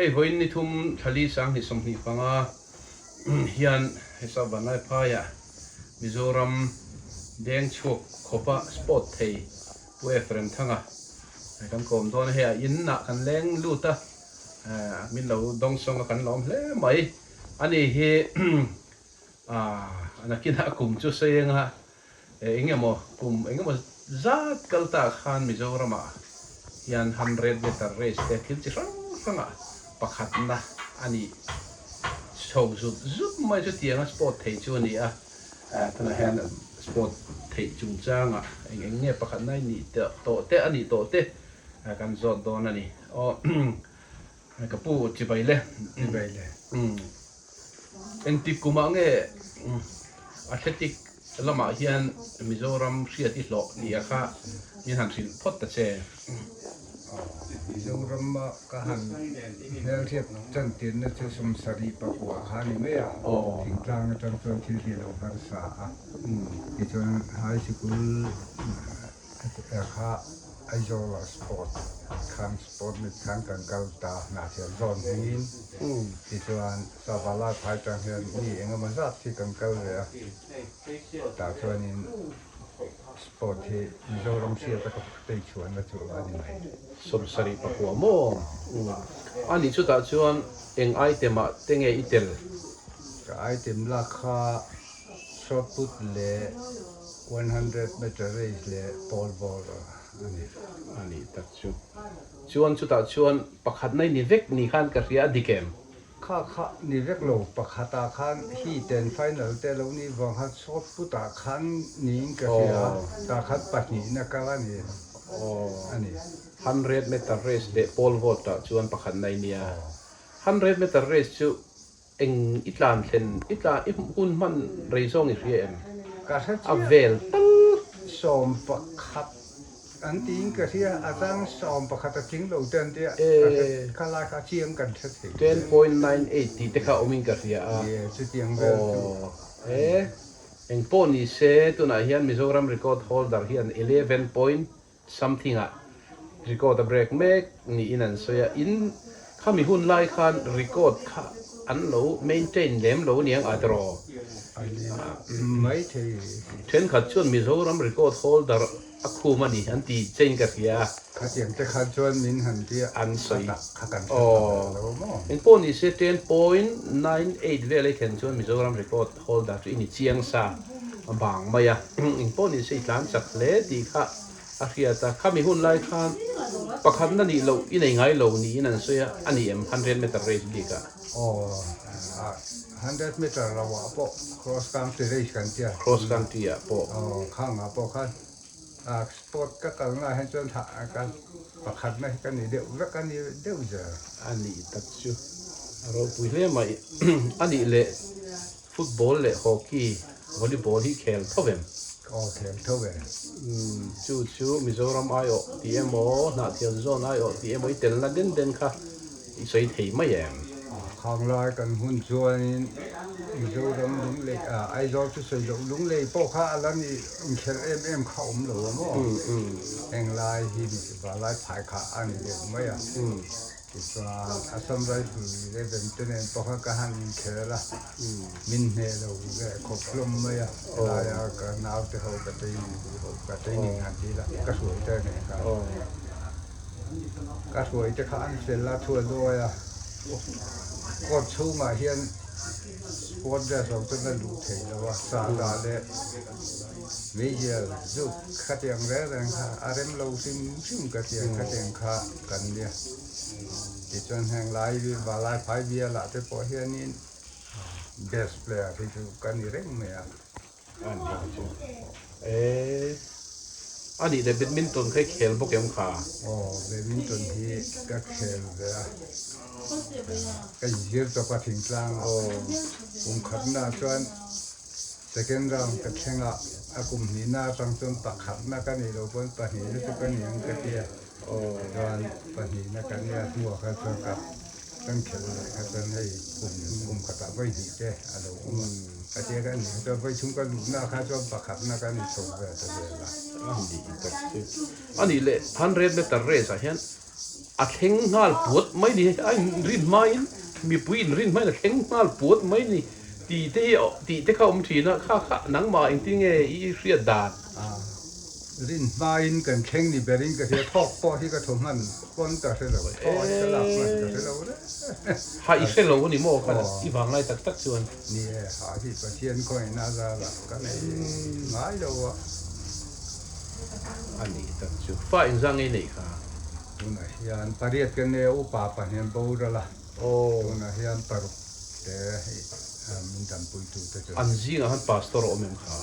Hei vawiin ni thum thlali 2025 hian hesa Vanlaiphaiah Mizoram deng chhuak khawpa sport thei Pu Ephraim Thanga kan kawm dawn a, hei a in ah kan leng lut a, min lo dawngsawng a kan lawm hle mai. Ani hi nakinah kum chu sawi anga Eng emaw kum eng emaw zat kal ta khan Mizoramah hian 100 meter race te thil chi hrang hrangah pakhatna a nih chho zut zut mai chu tianga sport thei chu a ni a. Tunah hian sport theih chungchangah eng eng nge pakhatna i nih tawh te a nih tawh te kan zawt dawn a ni. Aw ka pu chibai le. Chibai le. Engtik kumah nge athletic lamah hian Mizoram hriat i hlawh tih a kha min han hrilh phawt ta che. Mizorama ka han hmelhriat chantirna chu 79 kha a ni mai a, thingtlang atang chuan thil hi a lo harsa a, tichuan high sikul kha Aizawl-ah sport khan sport mit khan kan kal ta hnahchhiat zawn hmangin tichuan Savala phai tang hian mi engemaw zat hi kan kal ve a, tah chuanin sport hi Mizoram hriat a ka tei chhuahna chu a ni mai. 79 maw? A nih chutah chuan eng item ah te nge i tel? Ka item lak kha Shot put leh 100 meter race leh pole vault a ni. A nih tak chu. Chuan chutah chuan pakhat na i ni vek ni khan ka hria a dik em? Kha kha ni vek lo, pakhat ah khan heat and final te lo nih vang khan shot put ah khan niin ka hria, tah khan pahnihna kal a ni a ni. 100 meter race leh pole vault ah chuan pakhat na i nia. 100 meter race chu Eng i tlan thlen, i tlan, i hun hman rei zawng i hria em? Ka hre A vel tal. 11 an tiin ka hria, a chang 11 a tling lo te an tia, ka hre, kha lai kha a chiang kan hre thei. 10.98 tih te kha awmin ka hria a. Ie, chutiang vel chu. Aw, e, eng pawh ni se, tunah hian Mizoram record holder hian 11 point Something ah record a break mek niin an sawi a, in khami hun lai khan record kha an lo maintain lem lo aniang a tiraw? Mai thei. Thenkhat chuan Mizoram record holder a khum a ni an ti chein ka hria a. Khatiang te khan chuan min han tia an sawi. Kha kan hre ta ber lo maw? Engpawh ni se 10.98 vel ei thlen chuan Mizoram record holder chu i ni chiang sa. A bang mai a, engpawh ni se i tlan chak hle tih kha a hriat a, khami hun lai khan pakhatna nih loh i nei ngai lo niin an sawi a, a ni em 100 meter race bik ah? Aw, 100 meter lo ah pawh cross country race kan tia. Cross country ah pawh. Aw, khang ah pawh khan sport ka kalna ah hian chuan pakhatna hi ka ni deuh vek a ni deuh zel. A nih tak chu a ropui hle mai, a nih leh Football leh hockey, volleyball hi khel tho em? Aw khel tho e. Umm chu chu Mizoram aiawh tih emaw Hnahthial zawn aiawh tih emaw i telna den den kha i sawi thei mai em? Khanglai kan hun chuanin Mizoram Lunglei ah Aizawl chu sawi loh Lunglei pawh kha a la ni inkhelh em em kha awm lo a maw? Englai hi Valai phai kha a ni deuh mai a. Tichuan, Assam Rifle 11 te nen pawh kha ka han inkhel a, min hneh lo leh khawp hlawm mai a, helaia ka naute ho ka training pui ho ka training han ti ila ka hruai te nen khan ka hruai te kha an fel a thu a dawi a, court chhungah hian sport dress lo chuan a luh thei lo a, sahdah leh meizial zuk khatiang reng reng kha a rem lo hrim hrim ka tia khatiang kha. Kan nia. Tichuan heng lai Valai phai bialah te pawh hianin best player hi chu ka ni reng mai a. A ni ang chu. E a nih leh badminton kha i khel bawk em kha? Aw, badminton hi ka khel ve a. Ka inzir chawp a thingtlang a. Kum khatna chuan second round ka thleng a, a kum hnihna atang chuan pakhatna ka nih loh pawn pahnihna chu ka ni ang ka ti a. Chuan pahnihna kan nia hnuah kha chuan ka kan khelh leh kha chuan hei kum kum khatah vawi hnih te a lo awm a. Ka tia ka nih kha chuan vawi chhung ka luhna kha chuan pakhatna kan inchho ve ta zel a. A nih tak chu. A nih leh 100 meter race ah hian A thleng nghal puat mai ni, a inrin hmain mipui inrin hmain a thleng nghal puat mai ni tih te hi tih te kha a awm thin a, kha kha nangmah engtin nge i hriat dan? A rin hmain kan thleng ni berin ka hria, thawk pawh hi ka thaw hman pawn ka hre lo, thaw hi ka lak hman ka hre lo reng. Ha i hre lo a ni maw kha i vang lai tak tak chuan? Ni e, ha hi Pathian kawngin a zarah ka nei ngai lo a. A nih tak chu. Fa engzah ngei neih kha? Tunah hian pariat ka nei a, upa pahnih an boral a, tunah hian paruk te min danpuitu te chu. An zingah khan pastor a awm em kha?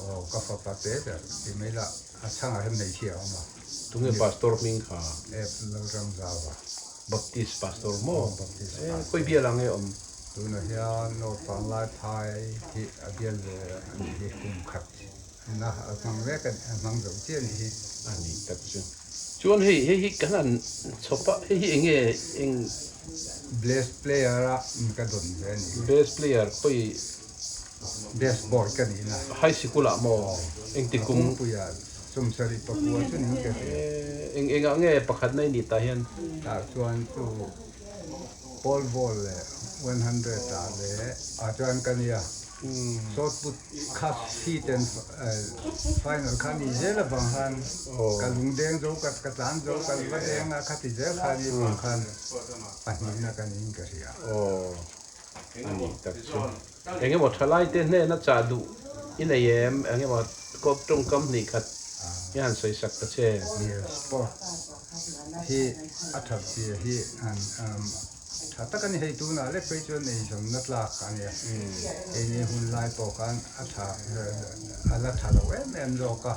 Aw, ka fapa te ber ti mai lah, a chhangah hian hmeichhia a awm a. Tunge pastor hming kha? Ep Lalramzauva. Baptist pastor maw? Aw, Baptist pastor. Khawi bial ang nge awm? Tunah hian North Vanglaiphai hi a bial ve a nih hi kum khat. Na a hmang vek a ni, a hmang zo chiah a nih hi. A nih tak chu. Chuan hei hei hi kan han chhawp a, hei hi eng nge eng. Best player a ka dawn ve a nih hi. Best player khawi. Best boy ka nih na. High sikul ah maw? Engti kum. A kumpuia sawmsarih pakua chu ning ka hria. Eng engah nge pakhatna i nih tah hian? Tah chuan chu pole vault leh 100 ah leh ah chuan ka nia. Shot put kha seat and final kha ni zel avang khan ka lungdeng zo ka ka tlan zo ka va deng a khati zel kha ni avang khan pahnihna ka niin ka hria. Aw a ni tak chu. Engemaw thalai te hnena chah duh i nei em? Engemaw kawp tawngkam hnih khat i han sawi sak ta che. Nia sport hi a that zia hi han Tha tak a ni hei tunah lek phei chuan eizawnna tlak a nia. Keini hun lai pawh khan a tha a la tha lo em em zawk a.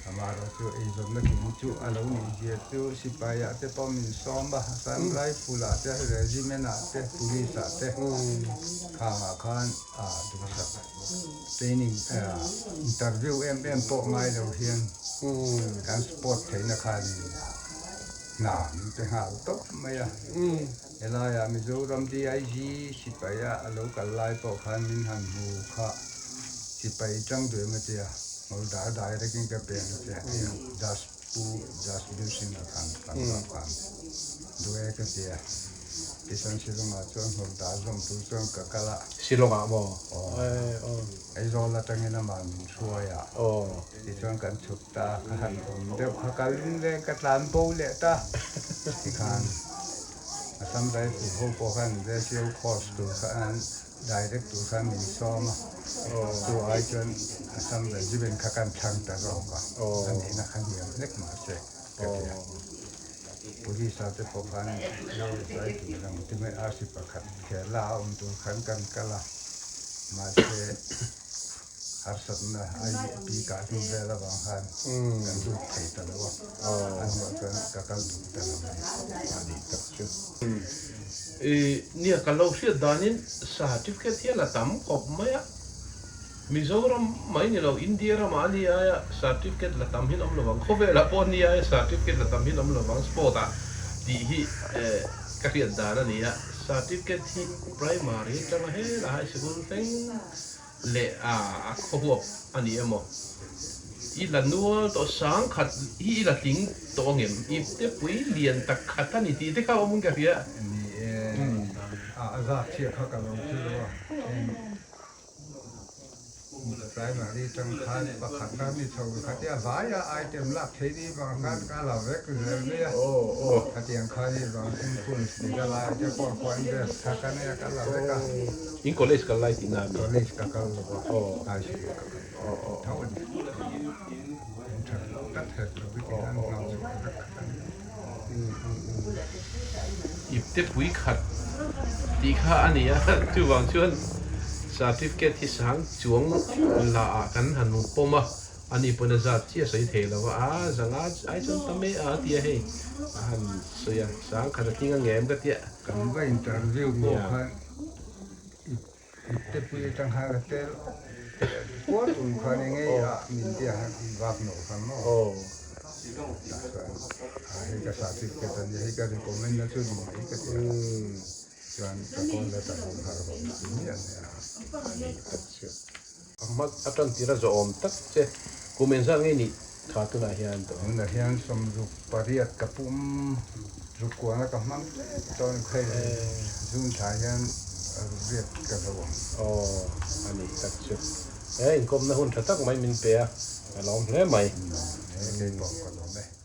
Amaherawh chu eizawnna tling chu a lo nih zia chu sipai ah te pawh min sawm a, Assam Rifle ah te, Regiment ah te, Police ah te khang ah khan a duhsak training interview em em pawh ngai lo hian kan sport theihna khanin Hna min pe nghal tawp mai a. Helaiah Mizoram DIG sipaia a lo kal lai pawh khan min han hmu kha sipai tang duh em a tia, hmawlh dar direct in ka pe ang che a tia, Das Pu Das Bir Singh a khan kan kap khan duh e ka tia. Tichuan Shillong-ah chuan hmawlh dar zawm tur chuan ka kal a. Shillong-ah maw? Aw. Aizawl atangin amah min hruai a. Tichuan kan chhuk ta, ka han awm deuh kha kal leh ka tlan bo leh ta. Tikhan Assam Rifle ho pawh khan ratio course tur khan direct tur khan min sawm a, chu ai chuan Assam Regiment kha kan thlang ta zawk a, a nihna kha hniam hlek mahse ka ti a. Police ah te pawh khan zai tur ang ti mai RC pakhat Kerala a awm tur khan kan kal a, mahse Harsatna a pi kah hnu vel avang khan kan lut thei ta lo a, a hnuah chuan ka kal duh ta lo a ni. A nih tak chu. I nia ka lo hriat danin certificate hian a tam khawp mai a, Mizoram mai ni lo India ramah a ni aia certificate la tam hin awm lovang, khawvelah pawh a ni aia certificate la tam hin awm lovang sport ah tih hi ka hriat dan a ni a, certificate hi primary atanga helai high sikul thleng leh a a khawhuap a ni emaw? I la nual tawh sang khat hi i la tling tawh ang em? I te pui lian tak khat a ni tih te kha awm in ka hria. Ni e, a zat chiah kha ka lo chu lo a, eng primary tang khan pakhat na ni chho kha tia vai a item lak thei ni vang khan ka la vek zel mai a, khatiang khan i vang influence ni ka lai te pawh khuan best kha ka nei a ka la vek a. In college kal lai tihna a mi? College ka kal lo a, high school ka kal tho a ni. In that tak hek lo i tih an hmang chhuah vek kha ka ni. Ipte pui khat tih kha a ni a, chuvang chuan certificate hi sang chuang la ah kan han pawm a, ani pawn a zat chiah sawi thei lo a, a zanga ai chuan tam e a ti a hei a han sawi a, sang khat a tling ang em ka tia. Kan va interview pawh khan Ipte pui atang khan ka tel kual tum khan eng ei ah min tia khan vak nawh khan maw tah chuan hei ka certificate a nia hei ka recommend na chu ni mai ka ti a chuan ka call letter awm kha ka rawn ti miah nia. A hma atang tira zawhawm tak che kum engzat ngei nih kha tunah hian tawh. Tunah hian 68 ka pum. Rukkuana ka hmang tep chuan hei June thla hian riat ka zo ang. Aw a ni tak chu. He inkawmna hun tha tak mai min pe a, ka lawm hle mai. He keipawh ka lawm e.